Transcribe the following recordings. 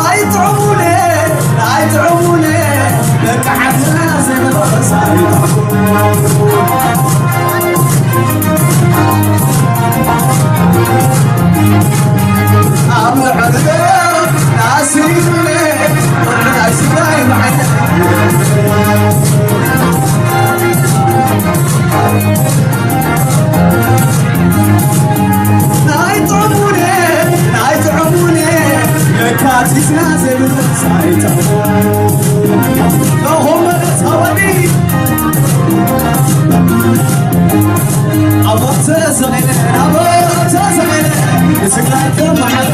ኣይጥዕሙኒ፣ ኣይጥዕሙኒ፣ ደቂ ዓድና ዘይመለሳ ኣይጥዕሙኒ። ኣብ ዕድመ ናሲብኒ፣ ናይ ስጋይ መዓት። ናይ ጥዑሙነ፣ ናይ ጥዑሙነ፣ የካቲትና ዘይብሉ ሳይጠሙ። ናሆም ተወዲ፣ ኣቦተ ዘመነ፣ ኣቦተ ዘመነ፣ ስጋተ ማዕረ፣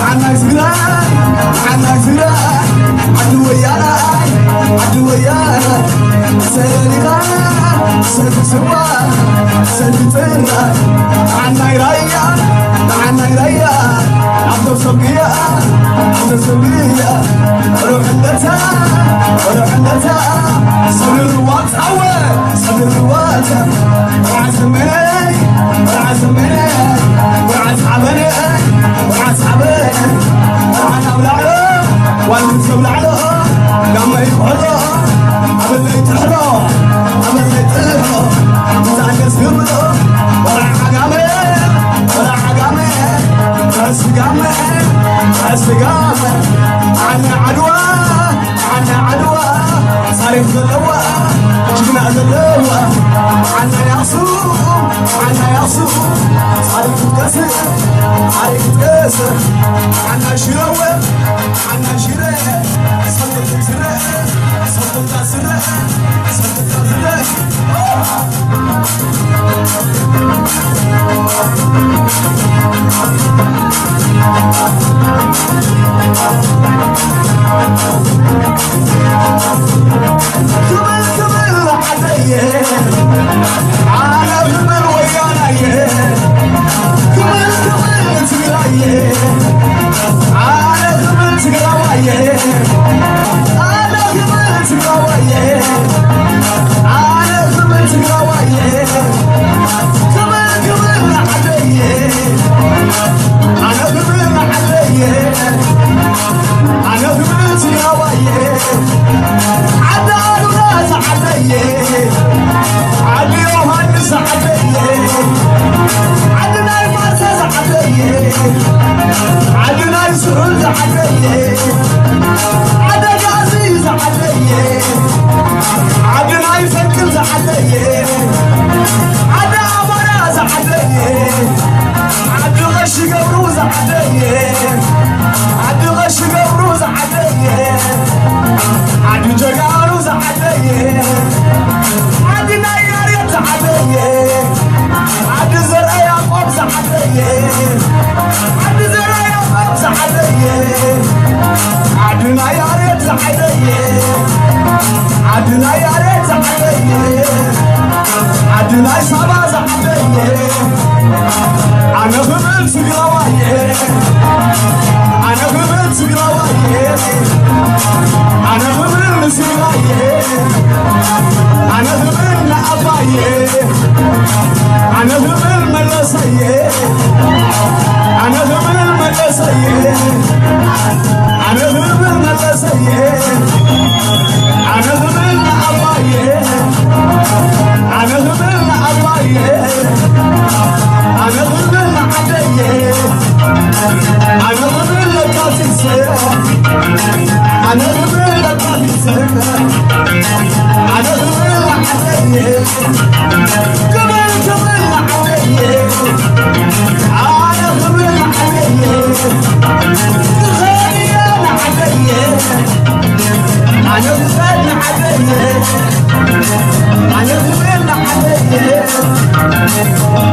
ዓናይ ትግራይ፣ ዓናይ ትግራይ፣ ዓዲ ወያናይ፣ ዓዲ ወያናይ፣ ሰሊኻ ሰልፊ ስዋ፣ ሰልፊ ጽራይ፣ ዓናይ ራያ፣ ዓናይ ራያ፣ ዓዶ ሰብያ፣ ዓዶ ሰብያ፣ ሩሕነታ፣ ሩሕነታ፣ ሰብርዋ ጻወ፣ ሰብርዋ ጻወ፣ ራስ መለይ፣ ራስ መለይ፣ ራስ ዓበነ፣ ራስ ዓበነ፣ ራስ ኣብ ላዕሎ፣ ዋልት ሰብ ላዕሎ፣ ጋመ ይኩሕሎ፣ ኣበለይ ትሕሎ፣ ኣበለይ ትሕሎ፣ ዛገስ ይብሎ፣ ወራ ዓጋመ፣ ወራ ዓጋመ፣ ራስ ጋመ፣ ራስ ጋመ፣ ዓነ ዓድዋ፣ ዓነ ዓድዋ፣ ታሪኽ ዘለዋ፣ ጅግና ዘለዋ፣ ዓናይ ኣኽሱም፣ ዓናይ ኣኽሱም፣ ታሪኽ ትትከስእ፣ ታሪኽ ትትከስእ፣ ዓናይ ሽረወ፣ ዓናይ ሽረ፣ ሰልጠ ስረ፣ ሰልጠ ስረ፣ ሰልጠ ስረ። ክብል ክብል ዓደየ፣ ዓለ ክብል ወያናየ፣ ክብል ክብል ትግራየ፣ ዓለ ክብል ትግራዋየ፣ ዓለ ክብል ትግራዋየ፣ ዓለ ክብል ትግራዋየ፣ ክብል ክብል ዓደየ፣ ዓለ ክብል ዓደየ። ኣነ ክብል ትግራዋየ፣ ዓዲ ኣሉላ ዝዓደየ፣ ዓዲ ዮሃንስ ዝዓደየ፣ ዓዲ ናይ ማርታ ዝዓደየ፣ ዓዲ ናይ ስሑል ዝዓደየ፣ ዓዲ ጋዚ ዝዓደየ፣ ዓዲ ናይ ፈንቅል ዝዓደየ፣ ዓዲ ኣማራ ዝዓደየ፣ ዓዲ ቀሺ ገብሩ ዝዓደየ፣ ዓዲ ቀሺ ገብሩ ዝዓደየ፣ ዓዲ ጀጋኑ ዝዓደየ፣ ዓዲ ናይ ያሬድ ዝዓደየ፣ ዓዲ ዘርአ ያዕቆብ ዝዓደየ፣ ዓዲ ዘርአ ያዕቆብ ዝዓደየ፣ ዓዲ ናይ ያሬድ ዝዓደየ፣ ዓዲ ናይ ያሬድ ዝዓደየ፣ ዓዲ ናይ ሳባ ዝዓደየ፣ ኣነ ክብል ትግራዋየ፣ ኣነ ክብል ትግራዋየ፣ ኣነ ክብል ንትግራየ፣ ኣነ ክብል ንኣባየ፣ ኣነ ክብል መለሰየ፣ ኣነ ክብል መለሰየ፣ ኣነ ክብል መለሰየ፣ ኣነ ክብል ንኣባየ፣ ኣነ ክብል ንኣባየ፣ ኣነ ክብል ንዓደየ፣ ኣነ ክብል ለካቲት፣ ኣነ ክብል ለካቲት፣ ኣነ ክብል ንዓደየ፣ ክብል ክብል ንዓደየ፣ ኣነ ክብል ንዓደየ፣ ክኸድየ ንዓደየ፣ ኣነ ክኸድ ንዓደየ፣ ኣነ ክብል ንዓደየ፣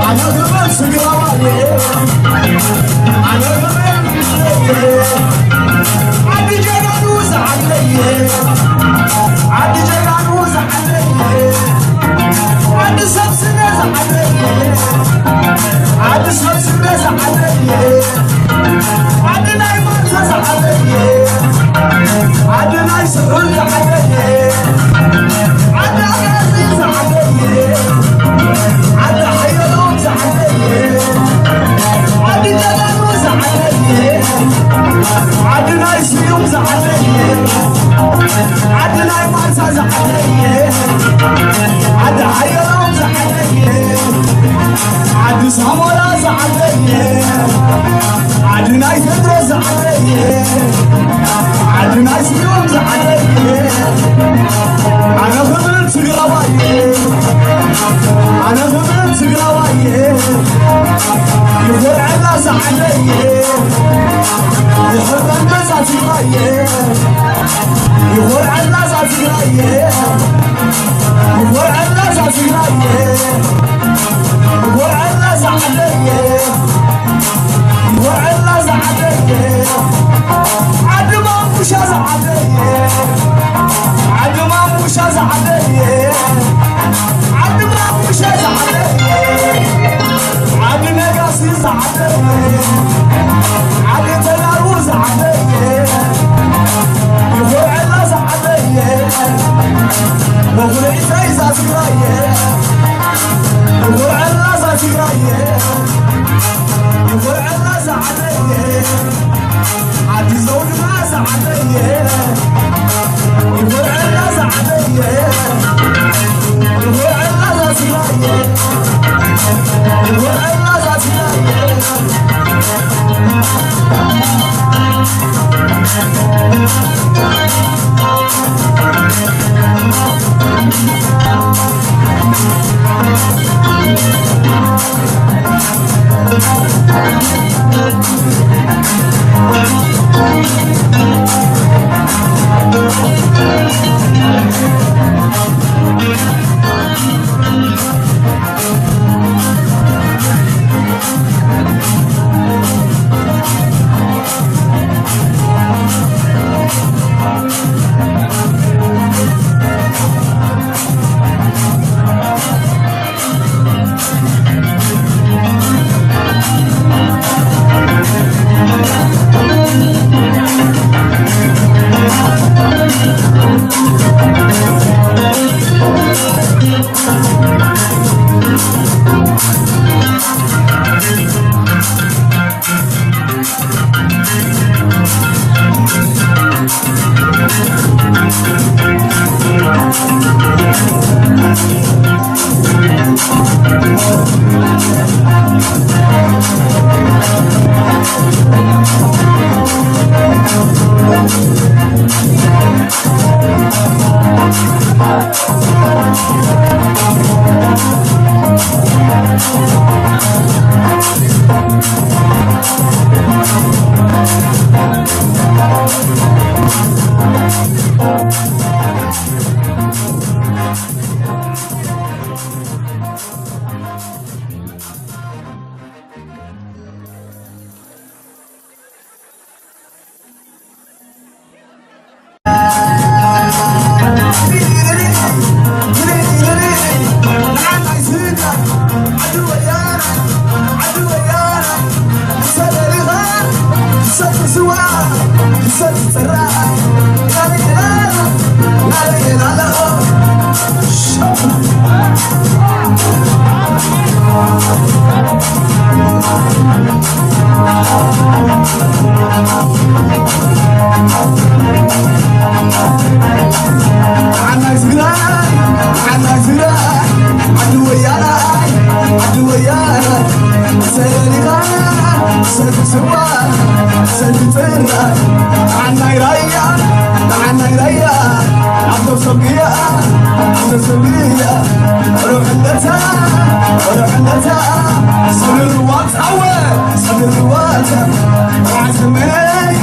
ኣነ ክብል ትግራዋየ፣ ኣነ ክብል ንዓደየ፣ ዓዲ ጀጋኑ ዝዓደየ፣ ዓዲ ጀጋኑ ዝዓደየ፣ ዓዲ ሰብ ስነ ዝዓደየ፣ ዓዲ ሰብ ስነ ዝዓደየ፣ ዓዲ ናይ ማርታ ዝዓደየ፣ ዓዲ ናይ ስሑል ዝዓደየ፣ ዓዲ ኣጋዚ ዝዓደየ፣ ዓዲ ሓየሎም ዝዓደየ፣ ዓዲ ጀጋኑ ዝዓደየ፣ ዓዲ ናይ ስዩም ዝዓደየ፣ ዓዲ ናይ ማርታ ዝዓደየ፣ ዓዲ ሓየሎም ዝዓደየ፣ ዓዲ ሳሞራ ዝዓደየ፣ ዓዲ ናይ ቴድሮስ ዝዓደየ፣ ዓዲ ናይ ስዩም ዝዓደየ፣ ኣነ ክብል ትግራዋየ፣ ኣነ ክብል ትግራዋየ፣ ይኾርዐና ዛዓደየ፣ ይኾርዐና ዛትግራየ፣ ይኾርዐና ዛትግራየ፣ ይኾርዐና ዛትግራየ፣ ይኾርዐና ዛዓደየ፣ ይኾርዐና ዛዓደየ፣ ዓዲ ማሙሻ ዛዓደየ፣ ዓዲ ማሙሻ ዛዓደየ፣ ዓዲ ማሙሻ ዛዓደየ፣ ዓዲ ነጋሲ ዛዓደየ፣ ዓዲ ተጋሩ ዛዓደየ፣ ይኾርዐላ ዛዓደየ፣ መኹርዒተይ ዛትግራየ፣ ይኾርዐላ ዛትግራየ፣ ይኾርዐላ ዛዓደየ። ዓዲ ዘውድና ዛዓደየ፣ ይኾርዐላ ዛዓደየ፣ ይኾርዐላ ዛትግራየ፣ ይኾርዐላ ዛትግራየ። ዓናይ ትግራይ፣ ዓናይ ትግራይ፣ ዓዲ ወያናይ፣ ዓዲ ወያናይ፣ ሰሊኻ፣ ሰቲ ስዋ፣ ሰቲ ጥራይ፣ ዓናይ ራያ፣ ዓናይ ራያ፣ ዓዶ ሰብያ፣ ዓዶ ሰብያ፣ ሩሕነታ፣ ሩሕነታ፣ ሰብርዋ ጻወ፣ ሰብርዋ ጻወ፣ ራዕሰ መነይ፣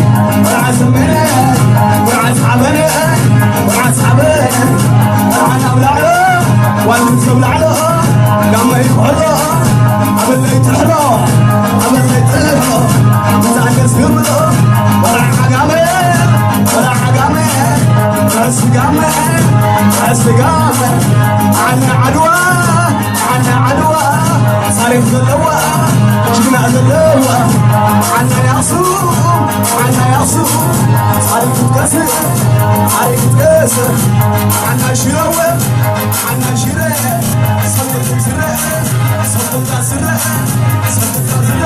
ራዕሰ መነይ፣ ራዕሰ ዓበነ፣ ራዕሰ ዓበነ፣ ራዕሰ ኣብ ላዕሎ፣ ዋልድ ሰብ ላዕሎ፣ ጋመ ይክሕሎ፣ ኣበለይ ጥሕሎ፣ ኣበለይ ጥሕሎ፣ ብዛዕገስ ግብሎ፣ ወራዕ ዓጋመ፣ ወራዕ ዓጋመ፣ ራዕሰ ጋመ፣ ራዕሰ ጋመ፣ ዓነ ዓድዋ፣ ዓና ዓድዋ ታሪኽ ዘለዋ፣ ጅግና ዘለዋ፣ ዓና ኣኽሱም፣ ዓና ኣኽሱም፣ ታሪኽ ትትከስር፣ ታሪኽ ትትከስር፣ ዓና ሽረወ፣ ዓና ሽረ፣ ሰብልኩም ስረ፣ ሰብልካ ስረ፣ ሰብልካ ስረ።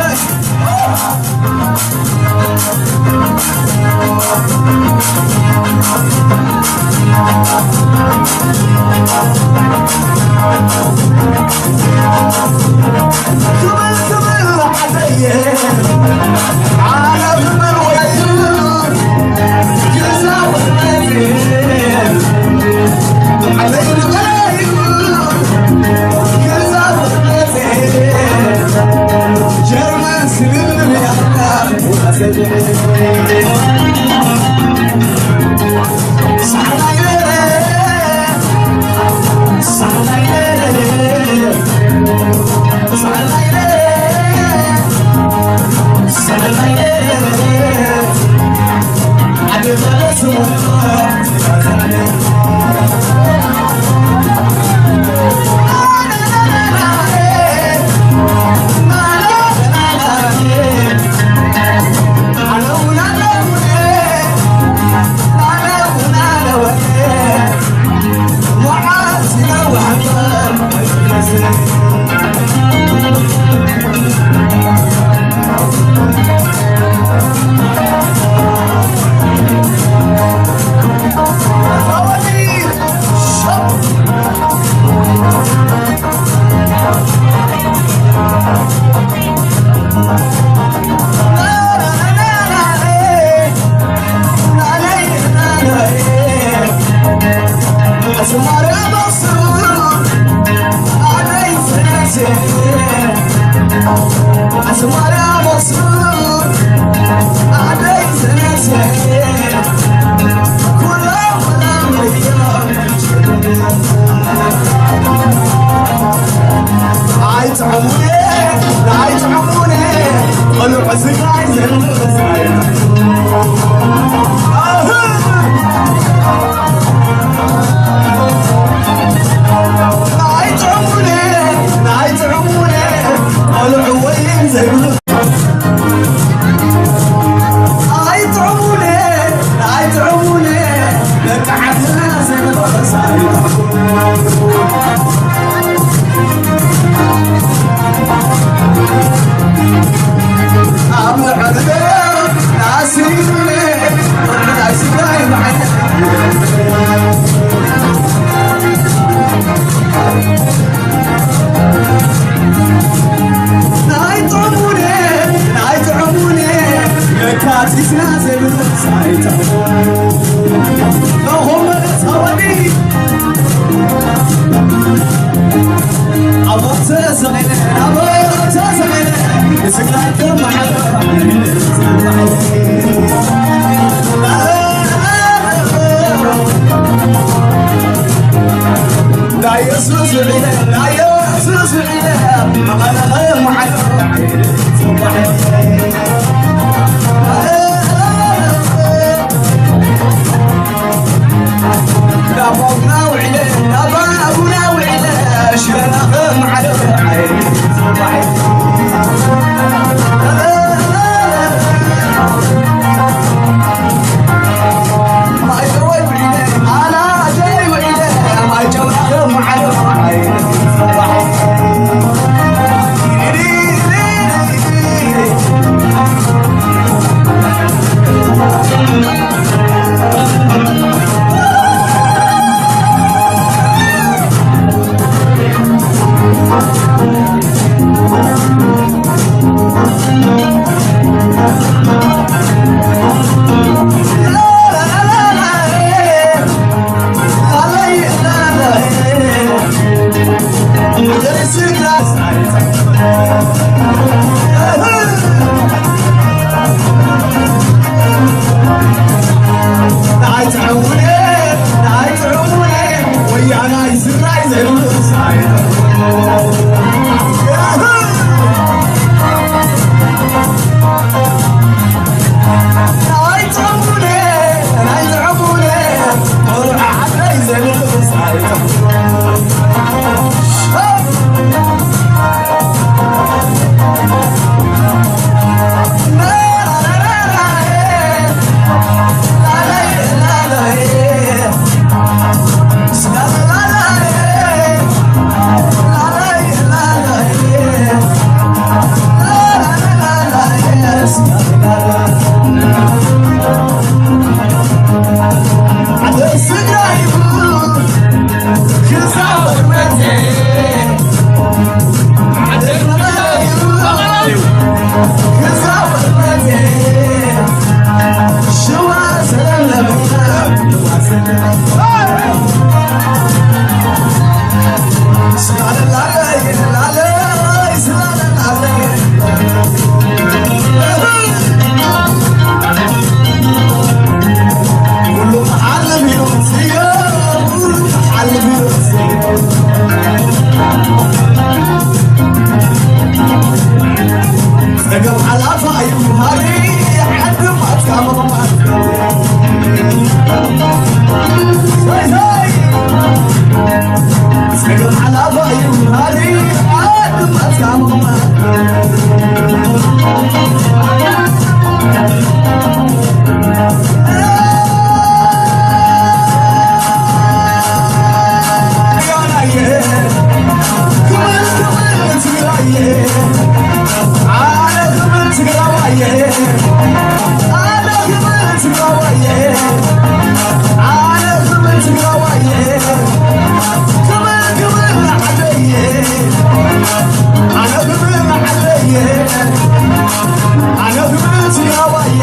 ኣነ ክብል ትግራዋየ፣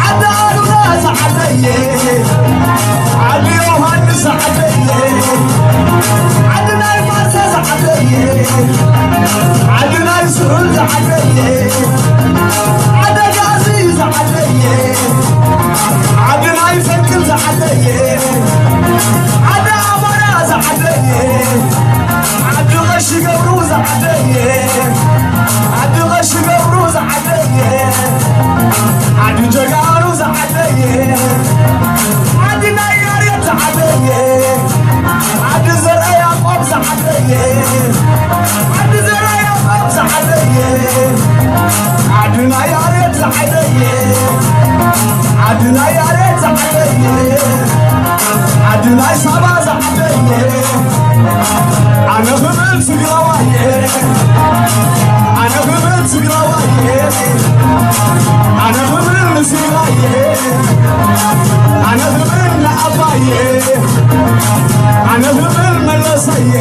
ዓዲ ኣሉላ ዝዓበየ፣ ዓዲ ዮሃንስ ዝዓበየ፣ ዓዲ ናይ ማርታ ዝዓበየ፣ ዓዲ ናይ ስሑል ዝዓበየ፣ ዓዲ ጋዚ ዝዓበየ፣ ዓዲ ናይ ፈንቅል ዝዓበየ፣ ዓዲ ኣማራ ዝዓበየ፣ ዓዲ ቀሺ ገብሩ ዝዓበየ፣ ዓዲ ቀሺ ገብሩ ዝዓበየ፣ ዓዲ ጀጋኑ ዝዓበየ፣ ዓዲ ናይ ያሬድ ዝዓበየ፣ ዓዲ ዘርአ ያዕቆብ ዝዓበየ፣ ዓዲ ዘርአ ያዕቆብ ዝዓበየ፣ ዓዲ ናይ ያሬድ ዝዓበየ፣ ዓዲ ናይ ያሬድ ዝዓበየ፣ ዓዲ ናይ ሳባ ዝዓበየ፣ ኣነ ክብል ትግራዋየ፣ ኣነ ክብል ትግራዋየ፣ ኣነ ክብል ንትግራየ፣ ኣነ ክብል ንኣባየ፣ ኣነ ክብል መለሰየ፣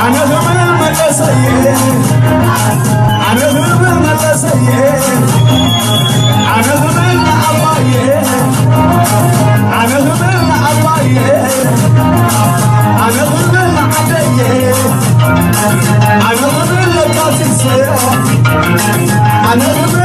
ኣነ ክብል መለሰየ፣ ኣነ ክብል መለሰየ፣ ኣነ ክብል ንኣባየ፣ ኣነ ክብል ንኣባየ፣ ኣነ ክብል ንዓደየ፣ ኣነ ክብል ለካቲትየ፣ ኣነ ክብል